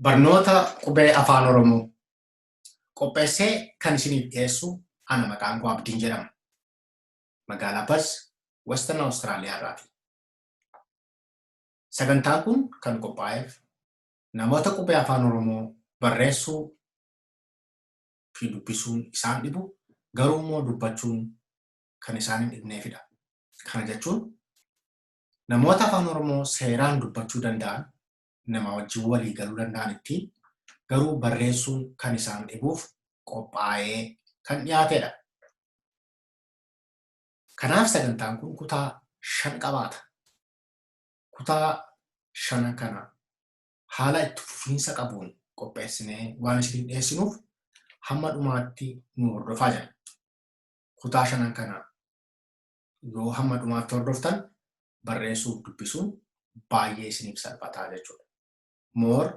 Barnoota qubee Afaan Oromoo qopheessee kan isiniif dhiyeessu ana maqaan koo Abdiin jedhama. Magaalaa Perth, Western Australia irraati. Sagantaan kun kan qophaa'eef namoota qubee Afaan Oromoo barreessuu fi dubbisuun isaan dhibu garuu immoo dubbachuun kan isaan hin dhibneefidha. Kana jechuun namoota Afaan Oromoo seeraan dubbachuu danda'an, nama wajjin walii galuu danda'anitti garuu barreessuun kan isaan dhibuuf qophaa'ee kan dhiyaatedha. Kanaaf sagantaan kun kutaa 5 qabaata. Kutaa shanan kana haala itti fufiinsa qabuun qopheessinee waan isiniif dhiyeessinuuf hamma dhumaatti nu hordofaa jira. Kutaa shanan kana yoo hamma dhumaatti hordoftan barreessuuf dubbisuun baay'ee isiniif salphataa jechuudha. More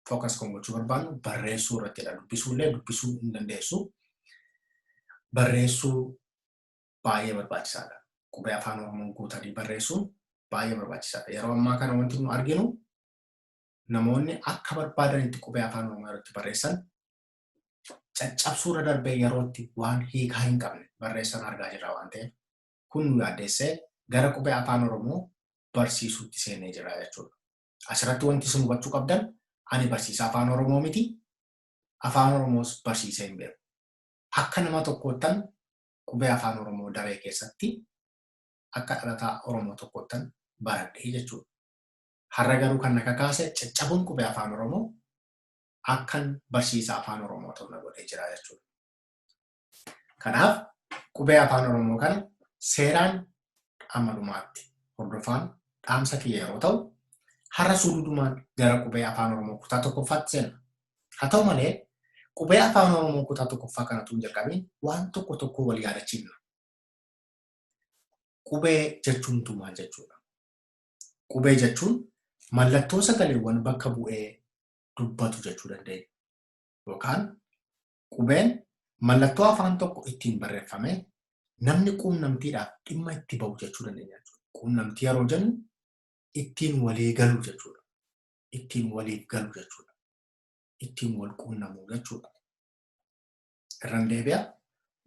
focus kan gochuu barbaannu barreessuu irrattidha. Dubbisuu illee dubbisuu hin dandeessu. Barreessuu baay'ee barbaachisaadha. Qubee Afaan Oromoo guutanii barreessuun baay'ee barbaachisaadha. Yeroo ammaa kana wanti nu arginu namoonni akka barbaadanitti qubee Afaan Oromoo irratti barreessan caccabsuu irra darbee yerootti waan hiikaa hin qabne barreessan argaa jirra waan ta'eef kun nu yaaddeessee gara qubee Afaan Oromoo barsiisuutti seenee jira jechuudha. Asirratti wanti isin hubachuu qabdan ani barsiisaa Afaan Oromoo miti. Afaan Oromoos barsiisee hin beeku. Akka nama tokkoottan qubee Afaan Oromoo daree keessatti akka dhalataa Oromoo tokkoottan baradhee jechuudha. Har'a garuu kan na kakaase caccabuun qubee Afaan Oromoo akkan barsiisaa Afaan Oromoo ta'u na godhee jira jechuudha. Kanaaf qubee Afaan Oromoo kana seeraan amma dhumaatti hordofaan dhaamsa kiyya yeroo ta'u, har'a suduudumaan gara qubee Afaan Oromoo kutaa tokkoffaatti seenna. Haa ta'u malee qubee Afaan Oromoo kutaa tokkoffaa kana utuu hin jalqabiin waan tokko tokko wal yaadachiifna. Qubee jechuun maal jechuudha? Qubee jechuun mallattoo sagaleewwan bakka bu'ee dubbatu jechuu dandeenya. Yookaan qubeen mallattoo afaan tokko ittiin barreeffamee namni quunnamtiidhaaf dhimma itti ba'u jechuu dandeenya jechuudha. Quunnamtii yeroo jennu ittiin walii galuu jechuudha. Ittiin waliif galu jechuudha. Ittiin wal quunnamuu jechuudha. Irran deebi'a.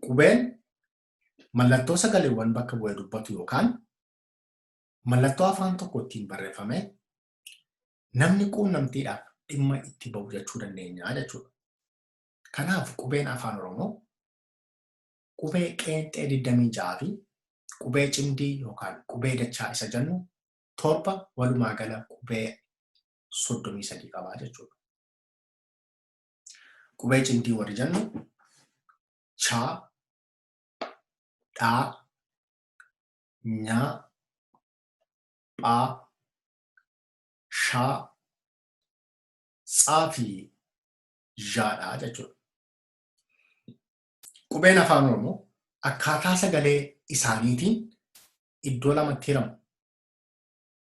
Qubeen mallattoo sagaleewwan bakka bu'ee dubbatu yookaan mallattoo afaan tokko ittiin barreeffamee namni quunnamtiidhaaf dhimma itti ba'u jechuu dandeenya jechuudha. Kanaaf qubeen Afaan Oromoo qubee qeenxee 26 fi qubee cimdii yookaan qubee dachaa isa jennu 7 walumaa gala qubee 33 qabaa jechuudha. Qubee cimdii warri jennu chaa, dhaa, nyaa, phaa, shaa, tsaa fi zhaadha jechuudha. Qubeen Afaan Oromoo akkaataa sagalee isaaniitiin iddoo lamatti hiramu.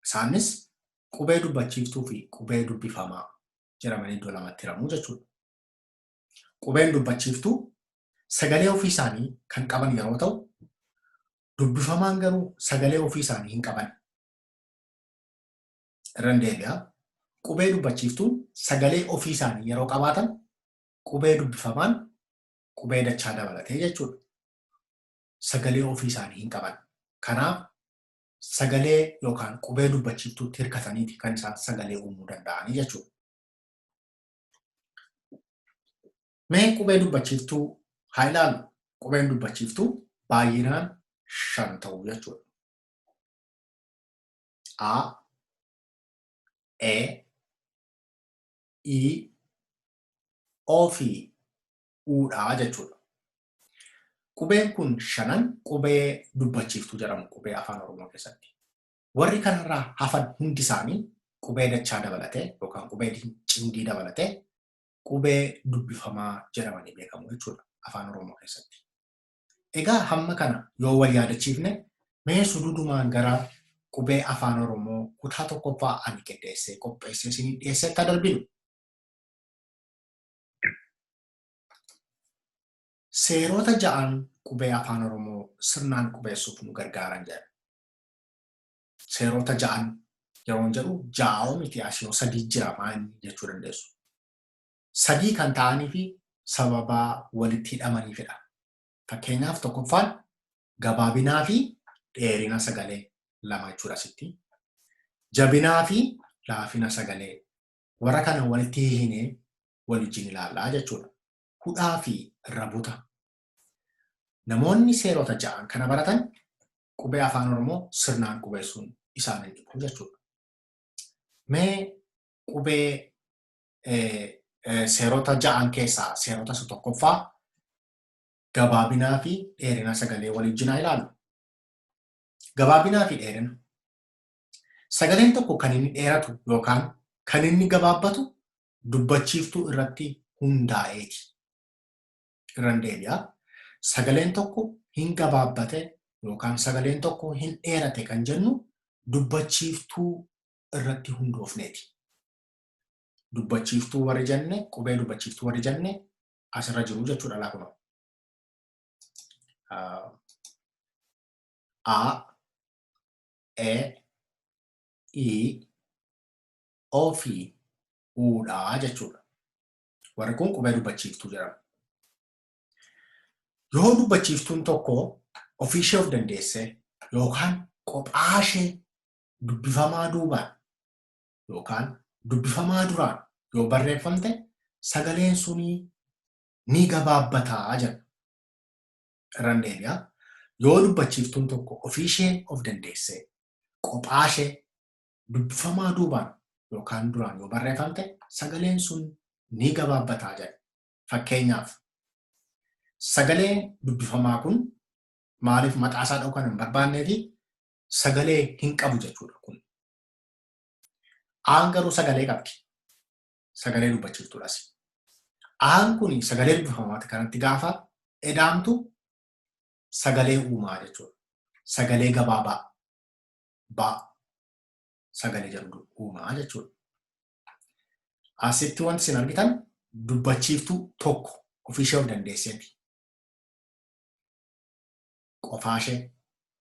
Isaanis qubee dubbachiiftuu fi qubee dubbifamaa jedhamanii iddoo lamatti hiramu jechuudha. Qubeen dubbachiiftuu sagalee ofii isaanii kan qaban yeroo ta'u, dubbifamaan garuu sagalee ofii isaanii hin qaban. Irran deebi'a. Qubee dubbachiiftuun sagalee ofii isaanii yeroo qabaatan qubee dubbifamaan qubee dachaa dabalatee jechuudha. Sagalee ofii isaanii hin qaban. Kanaaf sagalee yookaan qubee dubbachiiftuutti hirkataniiti kan isaan sagalee uumuu danda'anii jechuudha. Mee qubee dubbachiiftuu haa ilaallu. Qubeen dubbachiiftuu baay'inaan 5 ta'u jechuudha. A, E, I, O fi U dha jechuudha. Qubeen kun shanan qubee dubbachiiftuu jedhamu qubee Afaan Oromoo keessatti. Warri kanarraa hafan hundi isaanii qubee dachaa dabalatee yookaan qubee cimdii dabalatee qubee dubbifamaa jedhamanii beekamu jechuudha Afaan Oromoo keessatti. Egaa hamma kana yoo wal yaadachiifne mee suduudumaan gara qubee Afaan Oromoo kutaa tokkoffaa ani qindeessee qopheessee isiniif dhiyeessetti haa darbinu. Seerota ja'an qubee Afaan Oromoo sirnaan qubeessuuf nu gargaaran jedha. Seerota ja'an yeroon jedhu ja'oo miti asii 3 jira maal jechuu dandeessu. Sadii kan ta'anii fi sababaa walitti hidhamaniifidha. Fakkeenyaaf tokkoffaan gabaabinaa fi dheerina sagalee lama jechuudha asitti. Jabinaa fi laafina sagalee warra kana walitti hiinee waliin ilaallaa jechuudha. Hudhaa fi rabuta. Namoonni seerota ja'an kana baratan qubee afaan Oromoo sirnaan qubeessuun isaan hin dhibu jechuudha. Mee qubee seerota ja'an keessaa seerota isa tokkoffaa gabaabinaa fi dheerina sagalee waliin ilaallu. Gabaabinaa fi dheerina. Sagaleen tokko kan inni dheeratu yookaan kan inni gabaabbatu dubbachiiftuu irratti hundaa'eeti. Irran deebi'a. Sagaleen tokko hin gabaabbate yookaan sagaleen tokko hin dheerate kan jennu dubbachiiftuu irratti hundoofneeti. Dubbachiiftuu warri jenne, qubee dubbachiiftuu warri jenne asirra jiru jechuudha laakuma. A, E, I, O fi U dha jechuudha. Warri kun qubee dubbachiiftuu jedhamu. Yoo dubbachiiftuun tokko ofiishee of dandeessee yookaan kophaashee dubbifamaa duubaan yookaan dubbifamaa duraan yoo barreeffamte sagaleen sunii ni gabaabbataa jedha. Irran deebi'a. Yoo dubbachiiftuun tokko ofiishee of dandeessee kophaashee dubbifamaa duubaan yookaan duraan yoo barreeffamte sagaleen sun ni gabaabbataa jedha. Fakkeenyaaf sagaleen dubbifamaa kun maaliif maqaa isaa dha'uu kan hin barbaannee fi sagalee hin qabu jechuudha kun. Aan garuu sagalee qabdi. Sagalee dubbachiiftuudhas. Aan kun sagalee dubbifamaati kanatti gaafa edaamtu sagalee uumaa jechuudha. Sagalee gabaabaa ba sagalee jedhu uumaa jechuudha. Asitti wanti isin argitan dubbachiiftuu tokko ofiishee of dandeesseeti. Qofaashee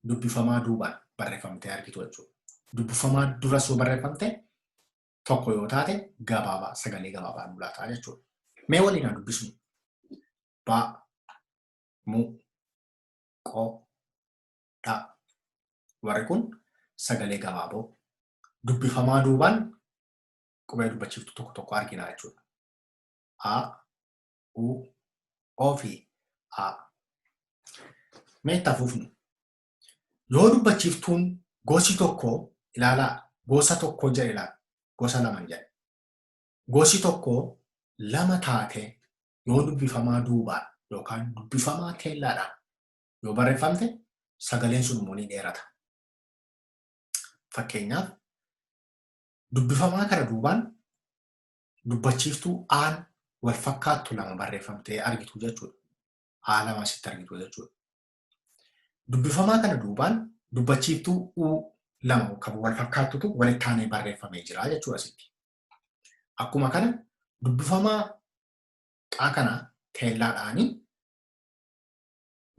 dubbifamaa duubaan barreeffamtee argitu jechuudha. Dubbifamaa duras yoo barreeffamte tokko yoo taate gabaabaa sagalee gabaabaa nu laataa jechuudha. Mee waliin haa dubbisnu. Ba, mu, qo, dha. Warri kun sagalee gabaaboo dubbifamaa duubaan qubee dubbachiiftuu tokko tokko argina jechuudha. A, U, O fi A. Mee itti hafuufnu. Yoo dubbachiiftuun gosi tokko ilaalaa gosa tokko jedhe ilaala. Gosa lama jedhe. Gosi tokko lama taate yoo dubbifamaa duubaan yookaan dubbifamaa teellaadhaan yoo barreeffamte sagaleen sun immoo ni dheerata. Fakkeenyaaf dubbifamaa kana duubaan dubbachiiftuu aan wal fakkaattu lama barreeffamtee argitu jechuudha. A lama asitti argitu jechuudha. Dubbifamaa kana duubaan dubbachiiftuu U lama kan wal fakkaattutu walitti aanee barreeffamee jira jechuudha asitti. Akkuma kana dubbifamaa qaa kana teellaadhaanii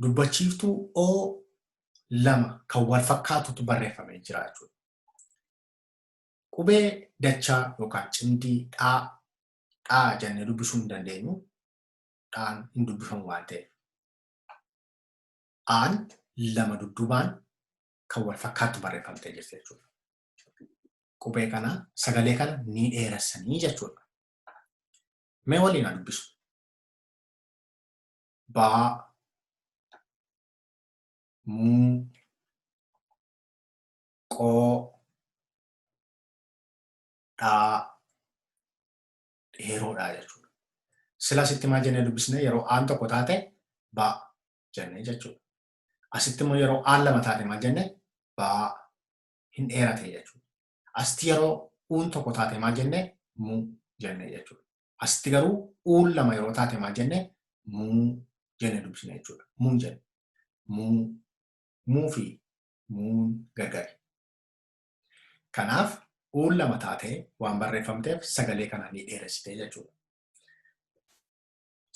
dubbachiiftuu O lama kan wal fakkaatutu barreeffamee jira jechuudha. Qubee dachaa yookaan cimdii dhaa dhaa jennee dubbisuu hin dandeenyu. Dhaan hin dubbifamu waan ta'eef. Aan lama dudduubaan kan wal fakkaattu barreeffamtee jirti jechuudha. Qubee kana sagalee kana ni dheeressanii jechuudha. Mee waliin haa dubbisu. Baa, muu, qoo, dhaa, dheeroodha jechuudha. Sila asitti maal jennee dubbisne yeroo aan tokko taate ba jennee jechuudha. Asitti immoo yeroo aan lama taate maal jenne ba hin dheerate jechuudha. Asitti yeroo uun tokko taate maal jenne muu jenne jechuudha. Asitti garuu uun lama yeroo taate maal jenne muu jenne dubbisne jechuudha. Muun jenne. Muu, muu fi muun gargari. Kanaaf uun lama taatee waan barreeffamteef sagalee kana ni dheeressite jechuudha.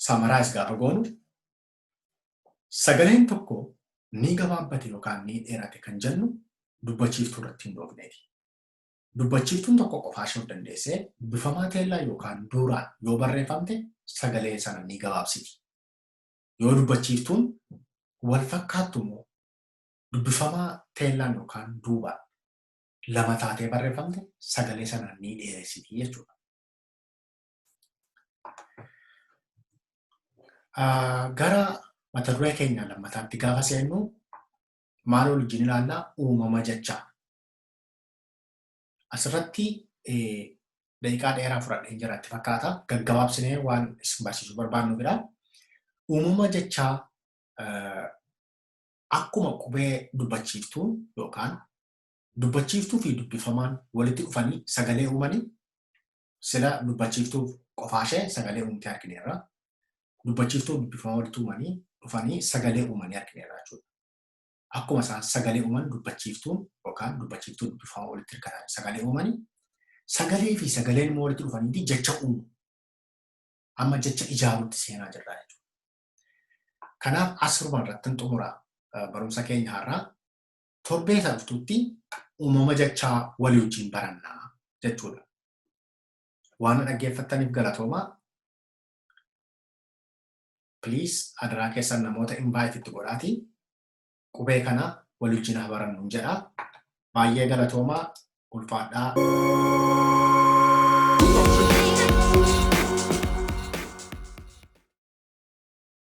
Summarize gaafa goonu sagaleen tokko ni gabaabbate yookaan ni dheerate kan jennu dubbachiiftuu irratti hin dhoofneeti. Dubbachiiftuun tokko qofaa ishee of dandeessee dubbifamaa teellaa yookaan duuraan yoo barreeffamte sagalee sana ni gabaabsiti. Yoo dubbachiiftuun wal fakkaattu immoo dubbifamaa teellaan yookaan duubaan lama taatee barreeffamte sagalee sana ni dheeressiti jechuudha. Gara mata duree keenya lammataatti gaafa seennu maal wajjin ilaallaa? Uumama jechaa. Asirratti daqiiqaa dheeraa fudhadheen jira itti fakkaata. Gaggabaabsinee waan isin barsiisuu barbaannu bira. Uumama jechaa akkuma qubee dubbachiiftuun yookaan dubbachiiftuu fi dubbifamaan walitti dhufanii sagalee uumanii sila dubbachiiftuu qofaashee sagalee uumtee argineerra. Dubbachiiftuu dubbifamaa walitti uumanii dhufanii sagalee uumanii argineerra jechuudha. Akkuma isaan sagalee uuman dubbachiiftuun yookaan dubbachiiftuu dubbifamaa walitti hirkatan sagalee uumanii sagalee fi sagaleen immoo walitti dhufaniiti jecha uumu. Amma jecha ijaaruutti seenaa jirra jechuudha. Kanaaf asiruma irratti xumura barumsa keenya har'aa torbee isa dhuftutti uumama jechaa walii wajjin barannaa jechuudha. Waan dhaggeeffattaniif galatoomaa. Please adaraa keessan namoota invite itti godhaatii qubee kana walii wajjin haa barannu jedha. Baay'ee galatoomaa, ulfaadhaa.